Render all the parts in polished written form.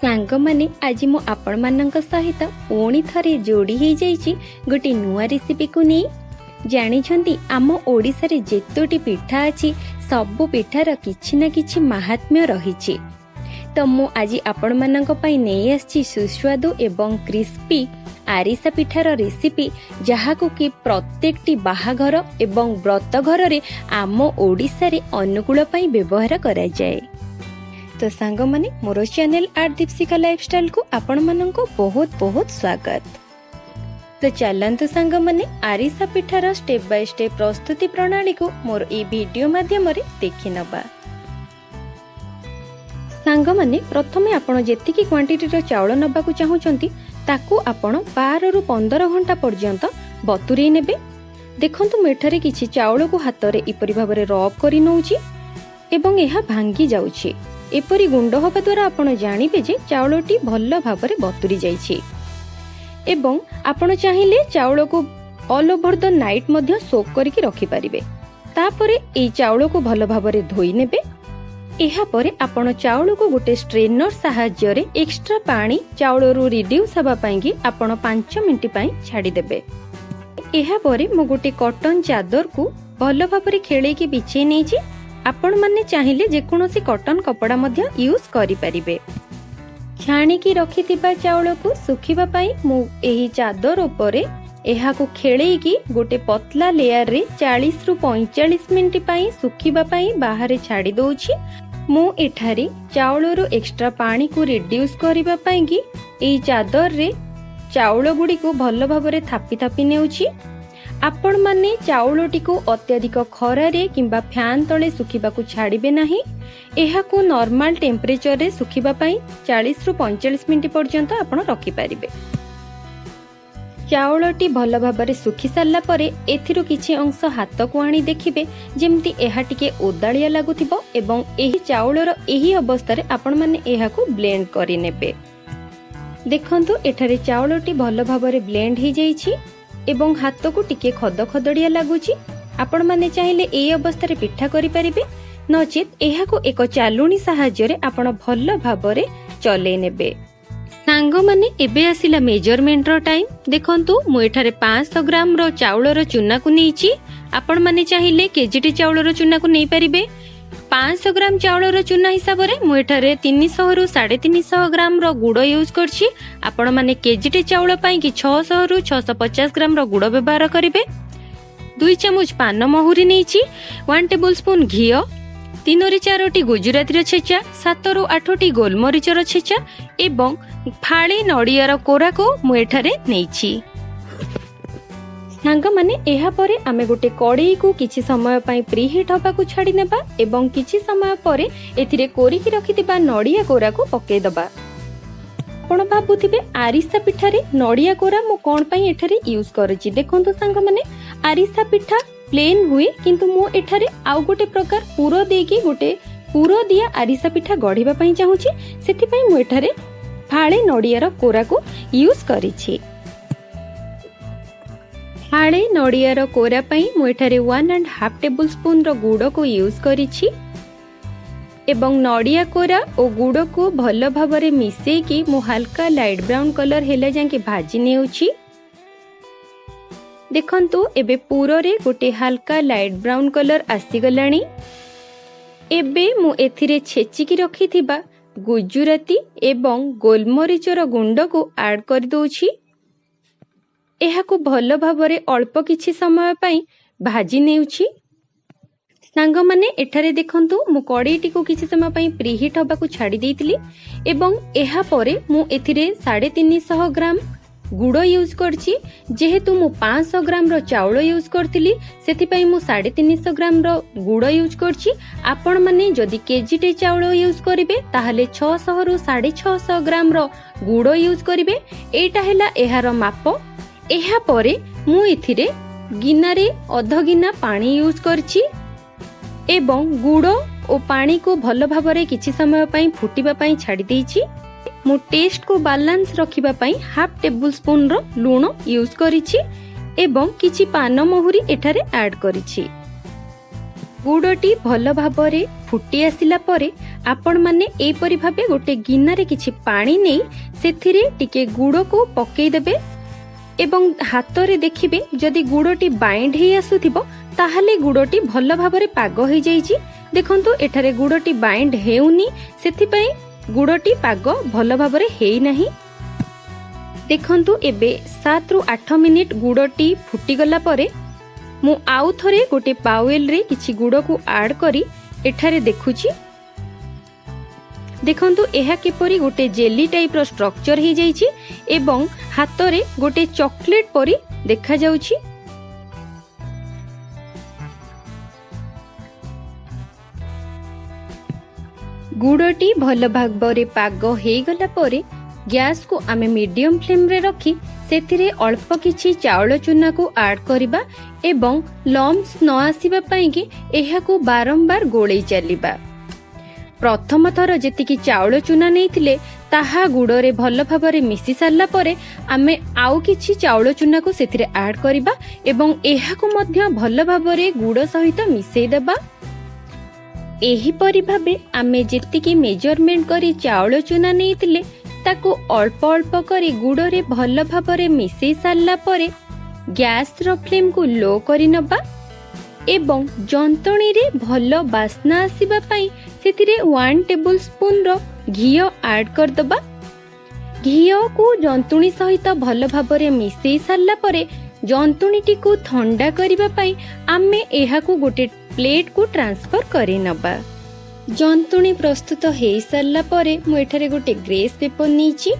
ସାଙ୍ଗମାନେ, ଆଜି ମୁଁ ଆପଣମାନଙ୍କ ସହିତ ପୁଣି ଥରେ ଯୋଡ଼ି ହେଇଯାଇଛି ଗୋଟେ ନୂଆ ରେସିପିକୁ ନେଇ। ଜାଣିଛନ୍ତି, ଆମ ଓଡ଼ିଶାରେ ଯେତୋଟି ପିଠା ଅଛି, ସବୁ ପିଠାର କିଛି ନା କିଛି ମାହାତ୍ମ୍ୟ ରହିଛି। ତ ମୁଁ ଆଜି ଆପଣମାନଙ୍କ ପାଇଁ ନେଇ ଆସିଛି ସୁସ୍ୱାଦୁ ଏବଂ କ୍ରିସ୍ପି ଆରିସା ପିଠାର ରେସିପି, ଯାହାକୁ କି ପ୍ରତ୍ୟେକଟି ବାହାଘର ଏବଂ ବ୍ରତଘରରେ ଆମ ଓଡ଼ିଶାରେ ଅନୁକୂଳ ପାଇଁ ବ୍ୟବହାର କରାଯାଏ। ତ ସାଙ୍ଗମାନେ, ମୋର ଚ୍ୟାନେଲ ଆର୍ଟ ଦୀପଶିଖା ଲାଇଫଷ୍ଟାଇଲକୁ ଆପଣମାନଙ୍କୁ ବହୁତ ବହୁତ ସ୍ୱାଗତ। ତ ଚାଲନ୍ତୁ ସାଙ୍ଗମାନେ, ଆରିସା ପିଠାର ଷ୍ଟେପ୍ ବାଇ ଷ୍ଟେପ୍ ପ୍ରସ୍ତୁତି ପ୍ରଣାଳୀକୁ ମୋର ଏଇ ଭିଡ଼ିଓ ମାଧ୍ୟମରେ ଦେଖିନେବା। ସାଙ୍ଗମାନେ, ପ୍ରଥମେ ଆପଣ ଯେତିକି କ୍ୱାଣ୍ଟିଟିର ଚାଉଳ ନେବାକୁ ଚାହୁଁଛନ୍ତି, ତାକୁ ଆପଣ 12ରୁ 15 ଘଣ୍ଟା ପର୍ଯ୍ୟନ୍ତ ବତୁରେଇ ନେବେ। ଦେଖନ୍ତୁ, ମୁଁ ଏଠାରେ କିଛି ଚାଉଳକୁ ହାତରେ ଏପରି ଭାବରେ ରବ୍ କରି ନେଉଛି ଏବଂ ଏହା ଭାଙ୍ଗି ଯାଉଛି। ଏପରି ଗୁଣ୍ଡ ହେବା ଦ୍ୱାରା ଆପଣ ଜାଣିବେ ଯେ ଚାଉଳଟି ଭଲ ଭାବରେ ବତୁରି ଯାଇଛି। ଏବଂ ଆପଣ ଚାହିଁଲେ ଚାଉଳକୁ ଅଲ୍ ଓଭର the night ମଧ୍ୟ ସୋକ୍ କରିକି ରଖିପାରିବେ। ତାପରେ ଏଇ ଚାଉଳକୁ ଭଲ ଭାବରେ ଧୋଇ ନେବେ। ଏହାପରେ ଆପଣ ଚାଉଳକୁ ଗୋଟେ ଷ୍ଟ୍ରେନର ସାହାଯ୍ୟରେ ଏକ୍ସଟ୍ରା ପାଣି ଚାଉଳରୁ ରିଡ୍ୟୁସ୍ ହେବା ପାଇଁକି ଆପଣ 5 ମିନିଟ୍ ପାଇଁ ଛାଡ଼ିଦେବେ। ଏହାପରେ ମୁଁ ଗୋଟେ କଟନ ଚାଦରକୁ ଭଲ ଭାବରେ ଖେଳେଇକି ବିଛେଇ ନେଇଛି। ଆପଣମାନେ ଚାହିଁଲେ ଯେକୌଣସି କଟନ କପଡ଼ା ମଧ୍ୟ ୟୁଜ୍ କରିପାରିବେ। ଛାଣିକି ରଖିଥିବା ଚାଉଳକୁ ଶୁଖିବା ପାଇଁ ମୁଁ ଏହି ଚାଦର ଉପରେ ଏହାକୁ ଖେଳେଇକି ଗୋଟେ ପତଲା ଲେୟାରରେ 40ରୁ 45 ମିନିଟ୍ ପାଇଁ ଶୁଖିବା ପାଇଁ ବାହାରେ ଛାଡ଼ି ଦଉଛି। ମୁଁ ଏଠାରେ ଚାଉଳରୁ ଏକ୍ସଟ୍ରା ପାଣିକୁ ରିଡ୍ୟୁସ୍ କରିବା ପାଇଁକି ଏହି ଚାଦରରେ ଚାଉଳ ଗୁଡ଼ିକୁ ଭଲ ଭାବରେ ଥାପି ଥାପି ନେଉଛି। ଆପଣମାନେ ଚାଉଳଟିକୁ ଅତ୍ୟଧିକ ଖରାରେ କିମ୍ବା ଫ୍ୟାନ୍ ତଳେ ଶୁଖିବାକୁ ଛାଡ଼ିବେ ନାହିଁ। ଏହାକୁ ନର୍ମାଲ ଟେମ୍ପରେଚରରେ ଶୁଖିବା ପାଇଁ 40ରୁ 45 ମିନିଟ୍ ପର୍ଯ୍ୟନ୍ତ ଆପଣ ରଖିପାରିବେ। ଚାଉଳଟି ଭଲ ଭାବରେ ଶୁଖି ସାରିଲା ପରେ ଏଥିରୁ କିଛି ଅଂଶ ହାତକୁ ଆଣି ଦେଖିବେ, ଯେମିତି ଏହା ଟିକେ ଓଦାଳିଆ ଲାଗୁଥିବ ଏବଂ ଏହି ଚାଉଳର ଏହି ଅବସ୍ଥାରେ ଆପଣମାନେ ଏହାକୁ ବ୍ଲେଣ୍ଡ କରିନେବେ। ଦେଖନ୍ତୁ, ଏଠାରେ ଚାଉଳଟି ଭଲ ଭାବରେ ବ୍ଲେଣ୍ଡ ହେଇଯାଇଛି ଏବଂ ହାତକୁ ଟିକେ ଖଦ ଖଦଡ଼ିଆ ଲାଗୁଛି। ଆପଣମାନେ ଚାହିଁଲେ ଏହି ଅବସ୍ଥାରେ ପିଠା କରିପାରିବେ, ନଚେତ୍ ଏହାକୁ ଏକ ଚାଲୁଣି ସାହାଯ୍ୟରେ ଆପଣ ଭଲ ଭାବରେ ଚଲେଇ ନେବେ। ସାଙ୍ଗମାନେ, ଏବେ ଆସିଲା ମେଜରମେଣ୍ଟର ଟାଇମ୍। ଦେଖନ୍ତୁ, ମୁଁ ଏଠାରେ 500 ଗ୍ରାମର ଚାଉଳର ଚୁନାକୁ ନେଇଛି। ଆପଣମାନେ ଚାହିଁଲେ କେଜିଟି ଚାଉଳର ଚୁନାକୁ ନେଇପାରିବେ। 500 ଗ୍ରାମ ଚାଉଳର ଚୁନା ହିସାବରେ ମୁଁ ଏଠାରେ 300ରୁ 350 ଗ୍ରାମର ଗୁଡ଼ ୟୁଜ୍ କରିଛି। ଆପଣମାନେ କେଜିଟି ଚାଉଳ ପାଇଁକି 600ରୁ 650 ଗ୍ରାମର ଗୁଡ଼ ବ୍ୟବହାର କରିବେ। 2 ଚାମଚ ପାନ ମହୁରି ନେଇଛି, 1 ଟେବୁଲ ସ୍ପୁନ୍ ଘିଅ, ତିନରୁ ଚାରୋଟି ଗୁଜୁରାତିର ଛେଚା, 7ରୁ 8ଟି ଗୋଲମରିଚର ଛେଚା ଏବଂ ଫାଳେ ନଡ଼ିଆର କୋରାକୁ ମୁଁ ଏଠାରେ ନେଇଛି। ସାଙ୍ଗମାନେ, ଏହାପରେ ଆମେ ଗୋଟେ କଡ଼େଇକୁ କିଛି ସମୟ ପାଇଁ ପ୍ରିହିଟ୍ ହେବାକୁ ଛାଡ଼ି ନେବା ଏବଂ କିଛି ସମୟ ପରେ ଏଥିରେ କୋରିକି ରଖିଥିବା ନଡ଼ିଆ କୋରାକୁ ପକାଇଦେବା। ଆପଣ ଭାବୁଥିବେ, ଆରିସା ପିଠାରେ ନଡ଼ିଆ କୋରା ମୁଁ କ'ଣ ପାଇଁ ଏଠାରେ ୟୁଜ୍ କରୁଛି? ଦେଖନ୍ତୁ ସାଙ୍ଗମାନେ, ଆରିସା ପିଠା ପ୍ଲେନ୍ ହୁଏ, କିନ୍ତୁ ମୁଁ ଏଠାରେ ଆଉ ଗୋଟେ ପ୍ରକାର ପୁର ଦେଇକି ଗୋଟେ ପୁର ଦିଆ ଆରିସା ପିଠା ଗଢ଼ିବା ପାଇଁ ଚାହୁଁଛି। ସେଥିପାଇଁ ମୁଁ ଏଠାରେ ଫାଳେ ନଡ଼ିଆର କୋରାକୁ ୟୁଜ୍ କରିଛି। ଫାଳେ ନଡ଼ିଆର କୋରା ପାଇଁ ମୁଁ ଏଠାରେ 1.5 ଟେବୁଲ ସ୍ପୁନ୍ର ଗୁଡ଼କୁ ୟୁଜ୍ କରିଛି ଏବଂ ନଡ଼ିଆ କୋରା ଓ ଗୁଡ଼କୁ ଭଲ ଭାବରେ ମିଶେଇକି ମୁଁ ହାଲକା ଲାଇଟ୍ ବ୍ରାଉନ୍ କଲର୍ ହେଲା ଯାକେ ଭାଜି ନେଉଛି। ଦେଖନ୍ତୁ, ଏବେ ପୁରରେ ଗୋଟେ ହାଲକା ଲାଇଟ୍ ବ୍ରାଉନ୍ କଲର୍ ଆସିଗଲାଣି। ଏବେ ମୁଁ ଏଥିରେ ଛେଚିକି ରଖିଥିବା ଗୁଜୁରାତି ଏବଂ ଗୋଲମରିଚର ଗୁଣ୍ଡକୁ ଆଡ୍ କରିଦେଉଛି। ଏହାକୁ ଭଲ ଭାବରେ ଅଳ୍ପ କିଛି ସମୟ ପାଇଁ ଭାଜି ନେଉଛି। ସାଙ୍ଗମାନେ, ଏଠାରେ ଦେଖନ୍ତୁ, ମୁଁ କଡ଼େଇଟିକୁ କିଛି ସମୟ ପାଇଁ ପ୍ରିହିଟ୍ ହେବାକୁ ଛାଡ଼ି ଦେଇଥିଲି ଏବଂ ଏହାପରେ ମୁଁ ଏଥିରେ 350 ଗ୍ରାମ ଗୁଡ଼ ୟୁଜ୍ କରିଛି। ଯେହେତୁ ମୁଁ 500 ଗ୍ରାମର ଚାଉଳ ୟୁଜ୍ କରିଥିଲି, ସେଥିପାଇଁ ମୁଁ 350 ଗ୍ରାମର ଗୁଡ଼ ୟୁଜ୍ କରିଛି। ଆପଣମାନେ ଯଦି କେଜିଟେ ଚାଉଳ ୟୁଜ୍ କରିବେ, ତାହେଲେ 600ରୁ 650 ଗ୍ରାମର ଗୁଡ଼ ୟୁଜ୍ କରିବେ। ଏଇଟା ହେଲା ଏହାର ମାପ। ଏହାପରେ ମୁଁ ଏଥିରେ ଗିନାରେ ଅଧ ଗିନା ପାଣି ୟୁଜ୍ କରିଛି ଏବଂ ଗୁଡ଼ ଓ ପାଣିକୁ ଭଲ ଭାବରେ କିଛି ସମୟ ପାଇଁ ଫୁଟିବା ପାଇଁ ଛାଡ଼ି ଦେଇଛି। ମୁଁ ଟେଷ୍ଟକୁ ବାଲାନ୍ସ ରଖିବା ପାଇଁ ହାଫ୍ ଟେବୁଲ ସ୍ପୁନର ଲୁଣ ୟୁଜ୍ କରିଛି ଏବଂ କିଛି ପାନ ମହୁରି ଏଠାରେ ଆଡ୍ କରିଛି। ଗୁଡ଼ଟି ଭଲ ଭାବରେ ଫୁଟି ଆସିଲା ପରେ ଆପଣମାନେ ଏହିପରି ଭାବେ ଗୋଟେ ଗିନାରେ କିଛି ପାଣି ନେଇ ସେଥିରେ ଟିକେ ଗୁଡ଼କୁ ପକେଇଦେବେ ଏବଂ ହାତରେ ଦେଖିବେ, ଯଦି ଗୁଡ଼ଟି ବାଇଣ୍ଡ ହେଇ ଆସୁଥିବ ତାହେଲେ ଗୁଡ଼ଟି ଭଲ ଭାବରେ ପାଗ ହେଇଯାଇଛି। ଦେଖନ୍ତୁ, ଏଠାରେ ଗୁଡ଼ଟି ବାଇଣ୍ଡ ହେଉନି, ସେଥିପାଇଁ ଗୁଡ଼ଟି ପାଗ ଭଲ ଭାବରେ ହେଇନାହିଁ। ଦେଖନ୍ତୁ, ଏବେ 7ରୁ 8 ମିନିଟ୍ ଗୁଡ଼ଟି ଫୁଟିଗଲା ପରେ ମୁଁ ଆଉ ଥରେ ଗୋଟେ ବାଉଲରେ କିଛି ଗୁଡ଼କୁ ଆଡ୍ କରି ଏଠାରେ ଦେଖୁଛି। ଦେଖନ୍ତୁ, ଏହା କିପରି ଗୋଟେ ଜେଲି ଟାଇପ୍ର ଷ୍ଟ୍ରକ୍ଚର ହେଇଯାଇଛି ଏବଂ ହାତରେ ଗୋଟେ ଚକୋଲେଟ୍ ପରି ଦେଖାଯାଉଛି। ଗୁଡ଼ଟି ଭଲ ଭାବରେ ପାଗ ହେଇଗଲା ପରେ ଗ୍ୟାସକୁ ଆମେ ମିଡିୟମ ଫ୍ଲେମ୍ରେ ରଖି ସେଥିରେ ଅଳ୍ପ କିଛି ଚାଉଳ ଚୁନାକୁ ଆଡ୍ କରିବା ଏବଂ ଲମ୍ପସ୍ ନ ଆସିବା ପାଇଁକି ଏହାକୁ ବାରମ୍ବାର ଗୋଳେଇ ଚାଲିବା। ପ୍ରଥମ ଥର ଯେତିକି ଚାଉଳ ଚୁନା ନେଇଥିଲେ, ତାହା ଗୁଡ଼ରେ ଭଲ ଭାବରେ ମିଶି ସାରିଲା ପରେ ଆମେ ଆଉ କିଛି ଚାଉଳ ଚୁନାକୁ ସେଥିରେ ଆଡ୍ କରିବା ଏବଂ ଏହାକୁ ମଧ୍ୟ ଭଲ ଭାବରେ ଗୁଡ଼ ସହିତ ମିଶେଇ ଦେବା। ଏହିପରି ଭାବେ ଆମେ ଯେତିକି ମେଜରମେଣ୍ଟ କରି ଚାଉଳ ଚୁନା ନେଇଥିଲେ, ତାକୁ ଅଳ୍ପ ଅଳ୍ପ କରି ଗୁଡ଼ରେ ଭଲ ଭାବରେ ମିଶେଇ ସାରିଲା ପରେ ଗ୍ୟାସର ଫ୍ଲେମ୍କୁ ଲୋ କରିନେବା ଏବଂ ଯନ୍ତଣୀରେ ଭଲ ବାସ୍ନା ଆସିବା ପାଇଁ ସେଥିରେ 1 ଟେବୁଲ ସ୍ପୁନର ଘିଅ ଆଡ୍ କରିଦେବା। ଘିଅକୁ ଯନ୍ତୁଣୀ ସହିତ ଭଲ ଭାବରେ ମିଶେଇ ସାରିଲା ପରେ ଯନ୍ତୁଣୀଟିକୁ ଥଣ୍ଡା କରିବା ପାଇଁ ଆମେ ଏହାକୁ ଗୋଟେ ପ୍ଲେଟକୁ ଟ୍ରାନ୍ସଫର କରିନେବା। ଯନ୍ତୁଣୀ ପ୍ରସ୍ତୁତ ହେଇସାରିଲା ପରେ ମୁଁ ଏଠାରେ ଗୋଟେ ଗ୍ରେସ୍ ପେପର ନେଇଛି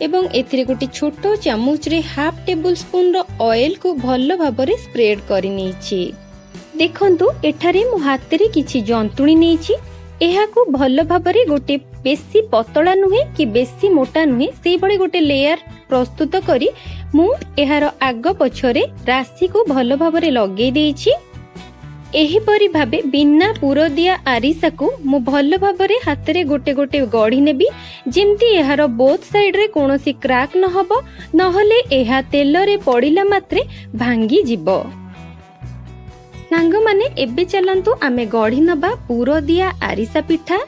ଏବଂ ଏଥିରେ ଗୋଟେ ଛୋଟ ଚାମଚରେ ହାଫ୍ ଟେବୁଲ ସ୍ପୁନର ଅଏଲକୁ ଭଲ ଭାବରେ ସ୍ପ୍ରେଡ୍ କରିନେଇଛି। ଦେଖନ୍ତୁ, ଏଠାରେ ମୁଁ ହାତରେ କିଛି ଯନ୍ତୁଣୀ ନେଇଛି। ଏହାକୁ ଭଲ ଭାବରେ ଗୋଟେ ବେଶୀ ପତଳା ନୁହେଁ କି ବେଶୀ ମୋଟା ନୁହେଁ, ସେଇଭଳି ଗୋଟେ ଲେୟାର ପ୍ରସ୍ତୁତ କରି ମୁଁ ଏହାର ଆଗ ପଛରେ ରାଶିକୁ ଭଲ ଭାବରେ ଲଗେଇ ଦେଇଛି। ଏହିପରି ଭାବେ ବିନା ପୁର ଦିଆ ଆରିସାକୁ ମୁଁ ଭଲ ଭାବରେ ହାତରେ ଗୋଟେ ଗୋଟେ ଗଢ଼ି ନେବି, ଯେମିତି ଏହାର ବୋଥ୍ ସାଇଡ୍ରେ କୌଣସି କ୍ରାକ୍ ନ ହବ, ନହେଲେ ଏହା ତେଲରେ ପଡ଼ିଲା ମାତ୍ରେ ଭାଙ୍ଗିଯିବ। ସାଙ୍ଗମାନେ, ଏବେ ଚାଲନ୍ତୁ ଆମେ ଗଢ଼ି ନେବା ପୁର ଦିଆ ଆରିସା ପିଠା।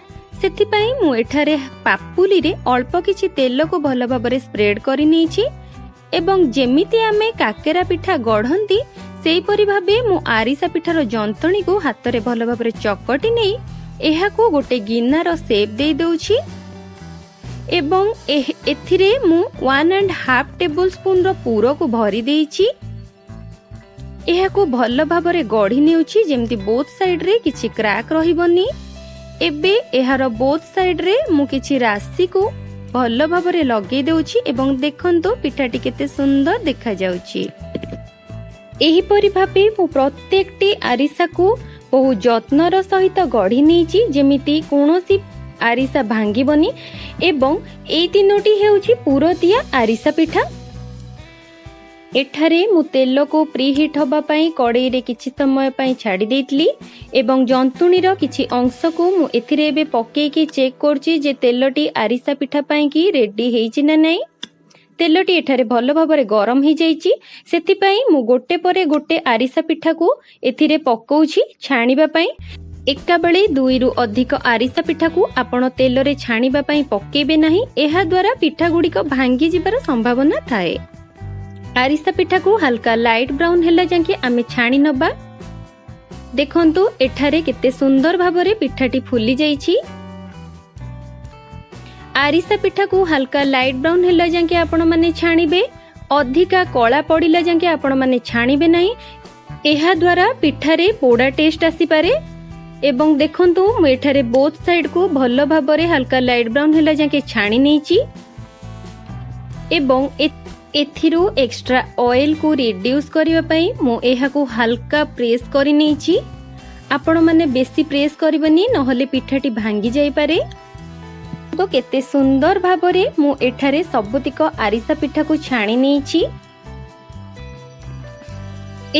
ସେଥିପାଇଁ ମୁଁ ଏଠାରେ ପାପୁଲିରେ ଅଳ୍ପ କିଛି ତେଲକୁ ଭଲ ଭାବରେ ସ୍ପ୍ରେଡ୍ କରି ନେଇଛି ଏବଂ ଯେମିତି ଆମେ କାକେରା ପିଠା ଗଢ଼ନ୍ତି, ସେହିପରି ଭାବେ ମୁଁ ଆରିସା ପିଠାର ଯନ୍ତଣୀକୁ ହାତରେ ଭଲ ଭାବରେ ଚକଟି ନେଇ ଏହାକୁ ଗୋଟେ ଗିନାର ସେପ୍ ଦେଇ ଦେଉଛି ଏବଂ ଏଥିରେ ମୁଁ 1.5 ଟେବୁଲ ସ୍ପୁନର ପୁରକୁ ଭରି ଦେଇଛି। ଏହାକୁ ଭଲ ଭାବରେ ଗଢ଼ି ନେଉଛି, ଯେମିତି ବୋଥ୍ ସାଇଡ୍ରେ କିଛି କ୍ରାକ୍ ରହିବନି। ଏବେ ଏହାର ବୋଥ୍ ସାଇଡ୍ରେ ମୁଁ କିଛି ରାଶିକୁ ଭଲ ଭାବରେ ଲଗେଇ ଦେଉଛି ଏବଂ ଦେଖନ୍ତୁ, ପିଠାଟି କେତେ ସୁନ୍ଦର ଦେଖାଯାଉଛି। ଏହିପରି ଭାବେ ମୁଁ ପ୍ରତ୍ୟେକଟି ଆରିସାକୁ ବହୁ ଯତ୍ନର ସହିତ ଗଢ଼ି ନେଇଛି, ଯେମିତି କୌଣସି ଆରିସା ଭାଙ୍ଗିବନି ଏବଂ ଏଇ ତିନୋଟି ହେଉଛି ପୁରଦିଆ ଆରିସା ପିଠା। ଏଠାରେ ମୁଁ ତେଲକୁ ପ୍ରିହିଟ୍ ହେବା ପାଇଁ କଡ଼େଇରେ କିଛି ସମୟ ପାଇଁ ଛାଡ଼ି ଦେଇଥିଲି ଏବଂ ଯନ୍ତୁଣୀର କିଛି ଅଂଶକୁ ମୁଁ ଏଥିରେ ଏବେ ପକେଇକି ଚେକ୍ କରୁଛି ଯେ ତେଲଟି ଆରିସା ପିଠା ପାଇଁକି ରେଡି ହେଇଛି ନା ନାହିଁ। ତେଲଟି ଏଠାରେ ଭଲ ଭାବରେ ଗରମ ହେଇଯାଇଛି, ସେଥିପାଇଁ ମୁଁ ଗୋଟେ ପରେ ଗୋଟେ ଆରିସା ପିଠାକୁ ଏଥିରେ ପକଉଛି ଛାଣିବା ପାଇଁ। ଏକାବେଳେ ଦୁଇରୁ ଅଧିକ ଆରିସା ପିଠାକୁ ଆପଣ ତେଲରେ ଛାଣିବା ପାଇଁ ପକେଇବେ ନାହିଁ। ଏହାଦ୍ୱାରା ପିଠା ଗୁଡ଼ିକ ଭାଙ୍ଗିଯିବାର ସମ୍ଭାବନା ଥାଏ। ଆରିସା ପିଠାକୁ ହାଲକା ଲାଇଟ୍ ବ୍ରାଉନ୍ ହେଲା ଯାକେ ଆମେ ଛାଣି ନେବା। ଦେଖନ୍ତୁ, ଏଠାରେ କେତେ ସୁନ୍ଦର ଭାବରେ ପିଠାଟି ଫୁଲି ଯାଇଛି। ଆରିସା ପିଠାକୁ ହାଲକା ଲାଇଟ୍ ବ୍ରାଉନ୍ ହେଲା ଯାକେ ଆପଣମାନେ ଛାଣିବେ। ଅଧିକା କଳା ପଡ଼ିଲା ଯାକେ ଆପଣମାନେ ଛାଣିବେ ନାହିଁ। ଏହାଦ୍ୱାରା ପିଠାରେ ପୋଡ଼ା ଟେଷ୍ଟ ଆସିପାରେ। ଏବଂ ଦେଖନ୍ତୁ, ମୁଁ ଏଠାରେ ବୋଥ୍ ସାଇଡ୍କୁ ଭଲ ଭାବରେ ହାଲକା ଲାଇଟ୍ ବ୍ରାଉନ୍ ହେଲା ଯାକେ ଛାଣି ନେଇଛି ଏବଂ ଏଥିରୁ ଏକ୍ସଟ୍ରା ଅଏଲକୁ ରିଡ୍ୟୁସ୍ କରିବା ପାଇଁ ମୁଁ ଏହାକୁ ହାଲକା ପ୍ରେସ୍ କରି ନେଇଛି। ଆପଣମାନେ ବେଶୀ ପ୍ରେସ୍ କରିବେନି, ନହେଲେ ପିଠାଟି ଭାଙ୍ଗି ଯାଇପାରେ। ତ କେତେ ସୁନ୍ଦର ଭାବରେ ମୁଁ ଏଠାରେ ସବୁତିକ ଆରିସା ପିଠାକୁ ଛାଣି ନେଇଛି।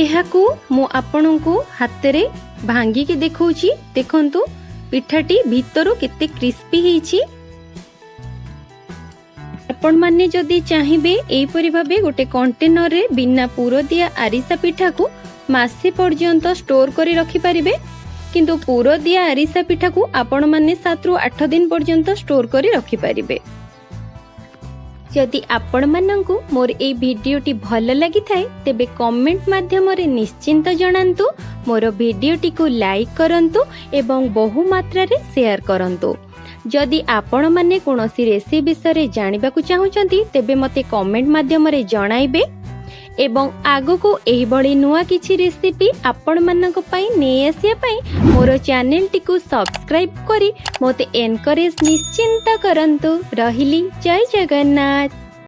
ଏହାକୁ ମୁଁ ଆପଣଙ୍କୁ ହାତରେ ଭାଙ୍ଗିକି ଦେଖାଉଛି। ଦେଖନ୍ତୁ, ପିଠାଟି ଭିତରୁ କେତେ କ୍ରିସ୍ପି ହେଇଛି। ଆପଣମାନେ ଯଦି ଚାହିଁବେ, ଏହିପରି ଭାବେ ଗୋଟେ କଣ୍ଟେନରରେ ବିନା ପୁର ଦିଆ ଆରିସା ପିଠାକୁ ମାସେ ପର୍ଯ୍ୟନ୍ତ ଷ୍ଟୋର କରି ରଖିପାରିବେ। କିନ୍ତୁ କିନ୍ତୁ ପୁର ଦିଆ ଆରିସା ପିଠାକୁ ଆପଣମାନେ 7ରୁ 8 ଦିନ ପର୍ଯ୍ୟନ୍ତ ଷ୍ଟୋର କରି ରଖିପାରିବେ। ଯଦି ଆପଣମାନଙ୍କୁ ମୋର ଏଇ ଭିଡ଼ିଓଟି ଭଲ ଲାଗିଥାଏ, ତେବେ କମେଣ୍ଟ ମାଧ୍ୟମରେ ନିଶ୍ଚିନ୍ତ ଜଣାନ୍ତୁ। ମୋର ଭିଡ଼ିଓଟିକୁ ଲାଇକ୍ କରନ୍ତୁ ଏବଂ ବହୁ ମାତ୍ରାରେ ସେୟାର କରନ୍ତୁ। ଯଦି ଆପଣମାନେ କୌଣସି ରେସିପି ବିଷୟରେ ଜାଣିବାକୁ ଚାହୁଁଛନ୍ତି, ତେବେ ମୋତେ କମେଣ୍ଟ ମାଧ୍ୟମରେ ଜଣାଇବେ ଏବଂ ଆଗକୁ ଏହିଭଳି ନୂଆ କିଛି ରେସିପି ଆପଣମାନଙ୍କ ପାଇଁ ନେଇ ଆସିବା ପାଇଁ ମୋର ଚ୍ୟାନେଲଟିକୁ ସବସ୍କ୍ରାଇବ୍ କରି ମୋତେ ଏନକରେଜ ନିଶ୍ଚିନ୍ତ କରନ୍ତୁ। ରହିଲି, ଜୟ ଜଗନ୍ନାଥ।